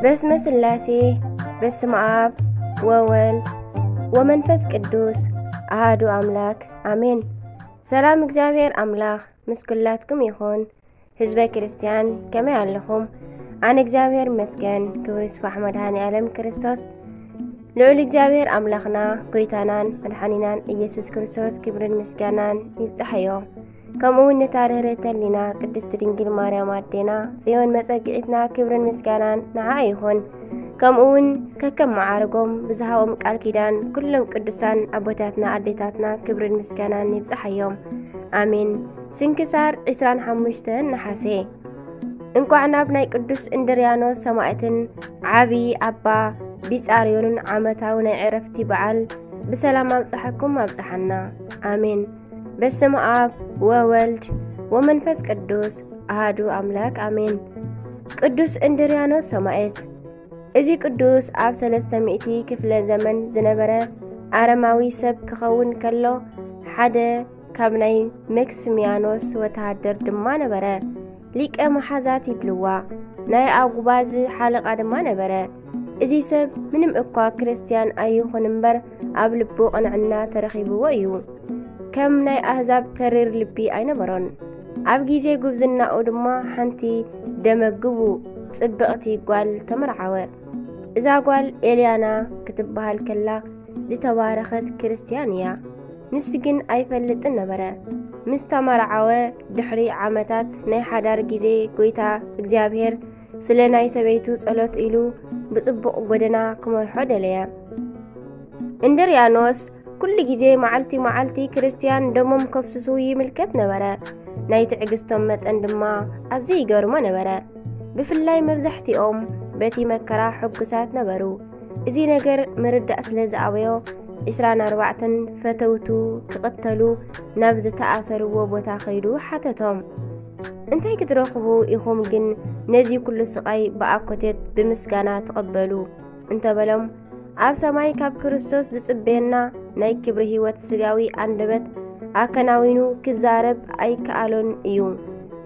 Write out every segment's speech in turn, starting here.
በስመ ስላሴ፣ በስመ አብ ወወልድ ወመንፈስ ቅዱስ አሃዱ አምላክ አሜን። ሰላም እግዚኣብሔር አምላክ ምስ ኩላትኩም ይኹን። ህዝበ ክርስቲያን ከመይ ኣለኹም? ኣነ እግዚኣብሔር ይመስገን፣ ክብሪ ይስፋሕ መድኃኔ ዓለም ክርስቶስ። ልዑል እግዚኣብሔር ኣምላኽና ጎይታናን መድሓኒናን ኢየሱስ ክርስቶስ ክብርን ምስጋናን ይብጻሕዮ። ከምኡ እውን ነታ ርህርህተ ህሊና ቅድስቲ ድንግል ማርያም ኣዴና ጽዮን መጸግዒትና ክብርን ምስጋናን ንዓ ይኹን። ከምኡ እውን ከከም መዓርጎም ብዝሃቦም ቃል ኪዳን ኩሎም ቅዱሳን ኣቦታትና ኣዴታትና ክብርን ምስጋናን ይብጻሕዮም። ኣሜን። ስንክሳር ዕስራን ሓሙሽተን ነሓሴ። እንቋዕ ናብ ናይ ቅዱስ እንድርያኖስ ሰማዕትን ዓቢ ኣባ ቢጻርዮንን ዓመታዊ ናይ ዕረፍቲ በዓል ብሰላም ኣብጽሓኩም ኣብጽሓና። ኣሜን። በስመ ኣብ ወወልድ ወመንፈስ ቅዱስ ኣሃዱ ኣምላክ ኣሜን። ቅዱስ እንድርያኖስ ሰማዕት። እዚ ቅዱስ ኣብ ሰለስተ ሚእቲ ክፍለ ዘመን ዝነበረ ኣረማዊ ሰብ ክኸውን ከሎ፣ ሓደ ካብ ናይ መክስሚያኖስ ወተሃደር ድማ ነበረ። ሊቀ መሓዛት ይብልዋ፣ ናይ ኣጉባዝ ሓለቓ ድማ ነበረ። እዚ ሰብ ምንም እኳ ክርስትያን ኣይኹን እምበር፣ ኣብ ልቡ ቅንዕና ተረኺብዎ እዩ። ከም ናይ ኣህዛብ ተሪር ልቢ ኣይነበሮን። ኣብ ግዜ ጉብዝናኡ ድማ ሓንቲ ደመግቡ ጽብቕቲ ጓል ተመርዓወ። እዛ ጓል ኤልያና ክትበሃል ከላ፣ ዝተባረኸት ክርስትያን እያ። ንሱ ግን ኣይፈልጥን ነበረ። ምስ ተመርዓወ ድሕሪ ዓመታት ናይ ሓዳር ግዜ፣ ጐይታ እግዚኣብሔር ስለ ናይ ሰበይቱ ጸሎት ኢሉ ብጽቡቕ ጐደና ክመርሖ ደለየ። እንድርያኖስ ኩሉ ግዜ መዓልቲ መዓልቲ ክርስትያን ደሞም ከፍስሱ ይምልከት ነበረ። ናይ ትዕግስቶም መጠን ድማ ኣዝዩ ይገርሞ ነበረ። ብፍላይ መብዛሕትኦም በቲ መከራ ሕጉሳት ነበሩ። እዚ ነገር ምርዳእ ስለ ዝኣበዮ፣ ዕስራን ኣርባዕተን ፈተውቱ ክቕተሉ ናብ ዝተኣሰርዎ ቦታ ከይዱ ሓተቶም። "እንታይ ክትረኽቡ ኢኹም ግን ነዚ ኩሉ ስቓይ ብኣኮቴት ብምስጋና ትቕበሉ?" እንተበሎም፣ "ኣብ ሰማይ ካብ ክርስቶስ ዝጽበየና ናይ ክብሪ ህይወት ስጋዊ ኣንደበት ኣከናዊኑ ክዛረብ ኣይከኣሎን እዩ።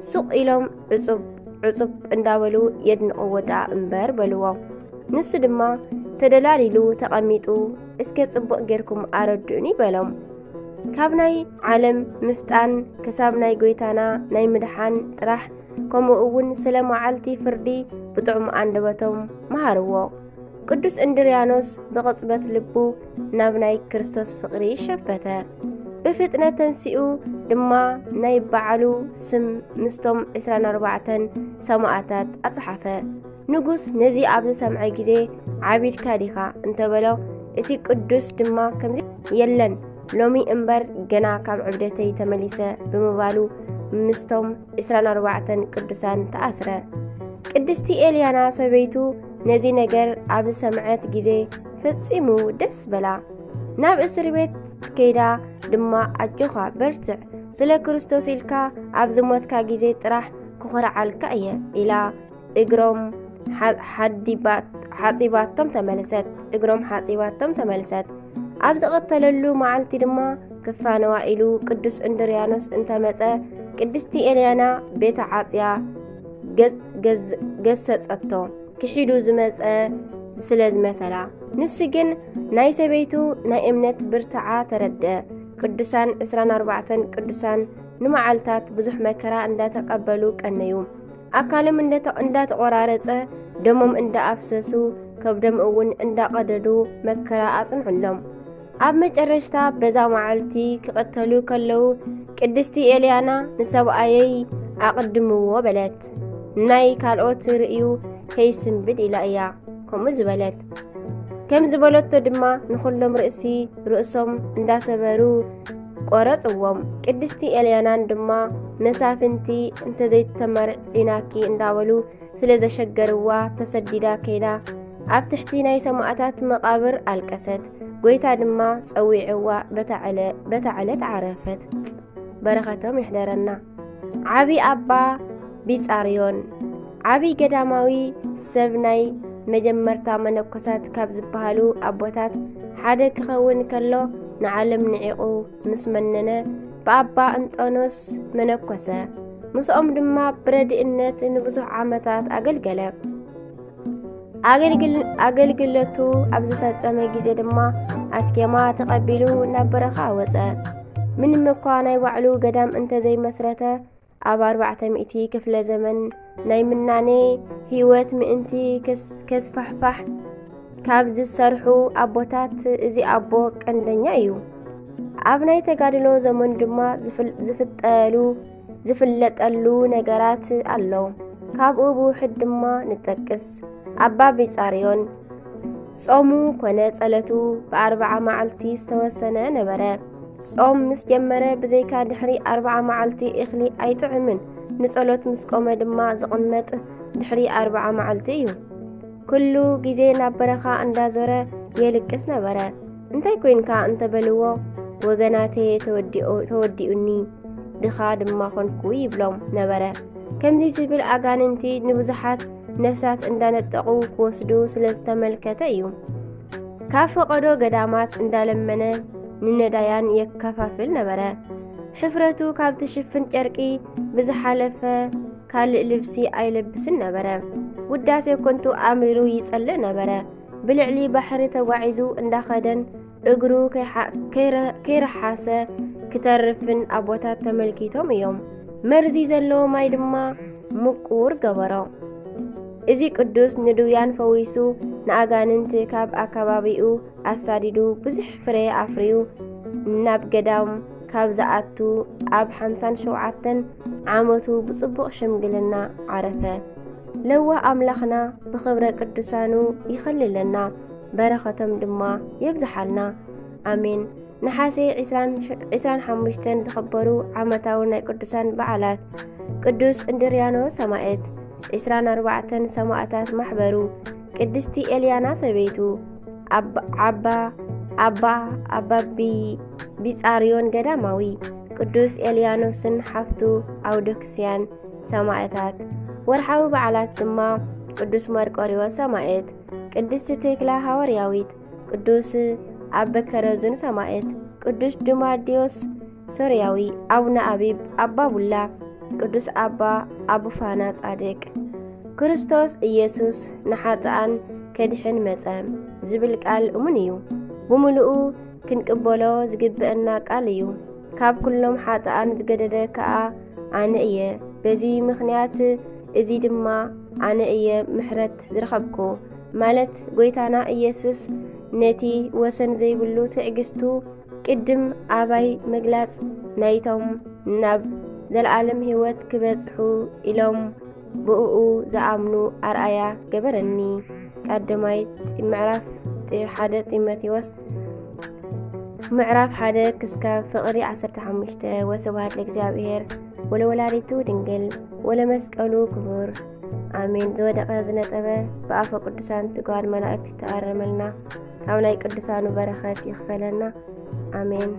ሱቕ ኢሎም ዕጹብ ዕጹብ እንዳበሉ የድንቕዎ ደኣ እምበር" በልዎ። ንሱ ድማ ተደላሊሉ ተቐሚጡ፣ "እስከ ጽቡቕ ጌርኩም ኣረድኡኒ" በሎም። ካብ ናይ ዓለም ምፍጣን ክሳብ ናይ ጐይታና ናይ ምድሓን ጥራሕ፣ ከምኡ እውን ስለ መዓልቲ ፍርዲ ብጥዑም ኣንደበቶም መሃርዎ። ቅዱስ እንድርያኖስ ብቕጽበት ልቡ ናብ ናይ ክርስቶስ ፍቕሪ ሸፈተ። ብፍጥነት ተንሲኡ ድማ ናይ በዓሉ ስም ምስቶም ዕስራን ኣርባዕተን ሰማእታት ኣጽሓፈ። ንጉስ ነዚ ኣብ ዝሰምዐ ግዜ፣ "ዓቢድካ ዲኻ?" እንተበሎ፣ እቲ ቅዱስ ድማ ከምዚ፣ "የለን፣ ሎሚ እምበር ገና ካብ ዕብደተይ ተመሊሰ" ብምባሉ፣ ምስቶም ዕስራን ኣርባዕተን ቅዱሳን ተኣስረ። ቅድስቲ ኤልያና ሰበይቱ ነዚ ነገር ኣብ ዝሰምዐት ግዜ ፈጺሙ ደስ በላ። ናብ እስር ቤት ከይዳ ድማ፣ "ኣጆኻ በርትዕ፣ ስለ ክርስቶስ ኢልካ ኣብ ዝሞትካ ግዜ ጥራሕ ክኾርዓልካ እየ" ኢላ እግሮም ሓ-፣ ሓዲባት-፣ ሓጺባቶም ተመልሰት፣ እግሮም ሓጺባቶም ተመልሰት። ኣብ ዝቐተለሉ መዓልቲ ድማ ክፋነዋ ኢሉ ቅዱስ እንድርያኖስ እንተመጸ፣ ቅድስቲ ኤልያና ቤተ ዓጽያ ገ-፣ ገዝ-፣ ገሰጸቶ፣ ክሒዱ ዝመጸ ስለ ዝመሰላ። ንሱ ግን ናይ ሰበይቱ ናይ እምነት ብርትዓ ተረድአ። ቅዱሳን ዕስራን ኣርባዕተን ቅዱሳን ንመዓልታት ብዙሕ መከራ እንዳተቐበሉ ቀነዩ። ኣካሎም እንደተ-፣ እንዳተቖራረጸ፣ ደሞም እንዳኣፍሰሱ፣ ከብዶም እውን እንዳቐደዱ መከራ ኣጽንሑሎም። ኣብ መጨረሽታ በዛ መዓልቲ ክቐተሉ ከለዉ፣ ቅድስቲ ኤልያና፣ "ንሰብኣየይ ኣቕድምዎ" በለት። ናይ ካልኦት ርእዩ ከይስንብድ ኢላ እያ ከምኡ ዝበለት። ከም ዝበለቶ ድማ ንኹሎም ርእሲ ርእሶም እንዳሰበሩ ቆረጽዎም። ቅድስቲ ኤልያናን ድማ መሳፍንቲ እንተዘይተመርዒናኪ እንዳበሉ ስለ ዘሸገርዋ ተሰዲዳ ከይዳ ኣብ ትሕቲ ናይ ሰማእታት መቓብር ኣለቀሰት። ጐይታ ድማ ጸዊዕዋ በታ ዕለ-፣ በታ ዕለት ዓረፈት። በረኸቶም ይሕደረና። ዓቢ ኣባ ቢጻርዮን። ዓቢ ገዳማዊ ሰብ፣ ናይ መጀመርታ መነኮሳት ካብ ዝበሃሉ ኣቦታት ሓደ ክኸውን ከሎ፣ ንዓለም ንዒቑ ምስ መነነ፣ ብኣባ እንጦኖስ መነኮሰ። ምስኦም ድማ ብረድእነት ንብዙሕ ዓመታት ኣገልገለ። ኣገልግል-፣ ኣገልግሎቱ ኣብ ዝፈጸመ ግዜ ድማ ኣስኬማ ተቐቢሉ ናብ በረኻ ወጸ። ምንም እኳ ናይ ባዕሉ ገዳም እንተዘይመስረተ፣ ኣብ ኣርባዕተ ሚእቲ ክፍለ ዘመን ናይ ምናኔ ህይወት ምእንቲ ከስ-፣ ከስፋሕፋሕ ካብ ዝሰርሑ ኣቦታት እዚ ኣቦ ቀንደኛ እዩ። ኣብ ናይ ተጋድሎ ዘመኑ ድማ ዝፍል-፣ ዝፍጠሉ፣ ዝፍለጠሉ ነገራት ኣሎ። ካብኡ ብውሕድ ድማ ንጠቅስ። ኣባ ቢጻርዮን ጾሙ ኮነ ጸለቱ ብኣርብዓ መዓልቲ ዝተወሰነ ነበረ። ጾም ምስ ጀመረ ብዘይካ ድሕሪ ኣርብዓ መዓልቲ እኽሊ ኣይጥዕምን። ንጸሎት ምስ ቆመ ድማ ዝቕመጥ ድሕሪ ኣርብዓ መዓልቲ እዩ። ኩሉ ግዜ ናብ በረኻ እንዳዞረ የልቅስ ነበረ። እንታይ ኮይንካ እንተበልዎ፣ ወገናተየ ተወዲኡ-፣ ተወዲኡኒ፣ ድኻ ድማ ኾንኩ ይብሎም ነበረ። ከምዚ ዝብል ኣጋንንቲ ንብዙሓት ነፍሳት እንዳነጠቑ ክወስዱ ስለ ዝተመልከተ እዩ። ካብ ፈቐዶ ገዳማት እንዳለመነ ንነዳያን የከፋፍል ነበረ። ሕፍረቱ ካብ ትሽፍን ጨርቂ ብዝሓለፈ ካልእ ልብሲ ኣይለብስን ነበረ። ውዳሴ ኮንቱ ኣምሪሩ ይጸልእ ነበረ። ብልዕሊ ባሕሪ ተጓዒዙ እንዳኸደን እግሩ ከይሓ-፣ ከይረ-፣ ከይረሓሰ ክተርፍን ኣቦታት ተመልኪቶም እዮም። መርዚ ዘለዎ ማይ ድማ ምቁር ገበሮ። እዚ ቅዱስ ንድውያን ፈዊሱ፣ ንኣጋንንቲ ካብ ኣካባቢኡ ኣሳዲዱ፣ ብዙሕ ፍረ ኣፍርዩ፣ ናብ ገዳም ካብ ዝኣቱ ኣብ ሓምሳን ሸውዓተን ዓመቱ ብጽቡቕ ሽምግልና ዓረፈ። ለዋህ ኣምላኽና ብኽብረ ቅዱሳኑ ይኸልለና፣ በረኸቶም ድማ የብዝሓልና። ኣሜን። ነሓሴ ዒስራን ሸ-፣ ዒስራን ሓሙሽተን ዝኽበሩ ዓመታዊ ናይ ቅዱሳን በዓላት። ቅዱስ እንድርያኖስ ሰማዕት፣ ዒስራን ኣርባዕተን ሰማዕታት ማሕበሩ፣ ቅድስቲ ኤልያና ሰበይቱ፣ ኣብ-፣ ዓባ-፣ ኣባ፣ ኣባ ቢ-፣ ቢጻርዮን ገዳማዊ፣ ቅዱስ ኤልያኖስን ሓፍቱ ኣውዶክስያን ሰማዕታት። ወርሓዊ በዓላት ድማ ቅዱስ መርቆሪዎስ ሰማዕት፣ ቅድስቲ ቴክላ ሃዋርያዊት፣ ቅዱስ ኣበ ከረዙን ሰማዕት፣ ቅዱስ ዱማዲዮስ ሶርያዊ፣ ኣቡነ ኣቢብ፣ ኣባ ቡላ፣ ቅዱስ ኣባ ኣቡፋና ጻድቅ። ክርስቶስ ኢየሱስ ንሓጥኣን ከድሕን መጸ ዝብል ቃል እሙን እዩ። ብምሉኡ ክንቅበሎ ዝግብአና ቃል እዩ። ካብ ኩሎም ሓጥኣን ዝገደደ ከኣ ኣነ እየ። በዚ ምኽንያት እዚ ድማ ኣነ እየ ምሕረት ዝረኸብኩ፣ ማለት ጎይታና ኢየሱስ ነቲ ወሰን ዘይብሉ ትዕግስቱ ቅድም ኣባይ ምግላጽ ናይቶም ናብ ዘለኣለም ህይወት ክበጽሑ ኢሎም ብእኡ ዝኣምኑ ኣርኣያ ገበረኒ። ቀዳማይ ጢ-፣ ምዕራፍ ጢ-፣ ሓደ ጢሞቴዎስ ምዕራፍ ሓደ ክስካብ ፍቕሪ ዓሰርተ ሓሙሽተ። ወስብሐት ለእግዚኣብሔር ወለወላዲቱ ድንግል ወለመስቀሉ ክቡር። ኣሜን። ዝወደቐ ዝነጠበ ብኣፈ ቅዱሳን ትጓል መላእክት ይተኣረመልና፣ ኣብ ናይ ቅዱሳኑ በረኸት ይኽፈለና። ኣሜን።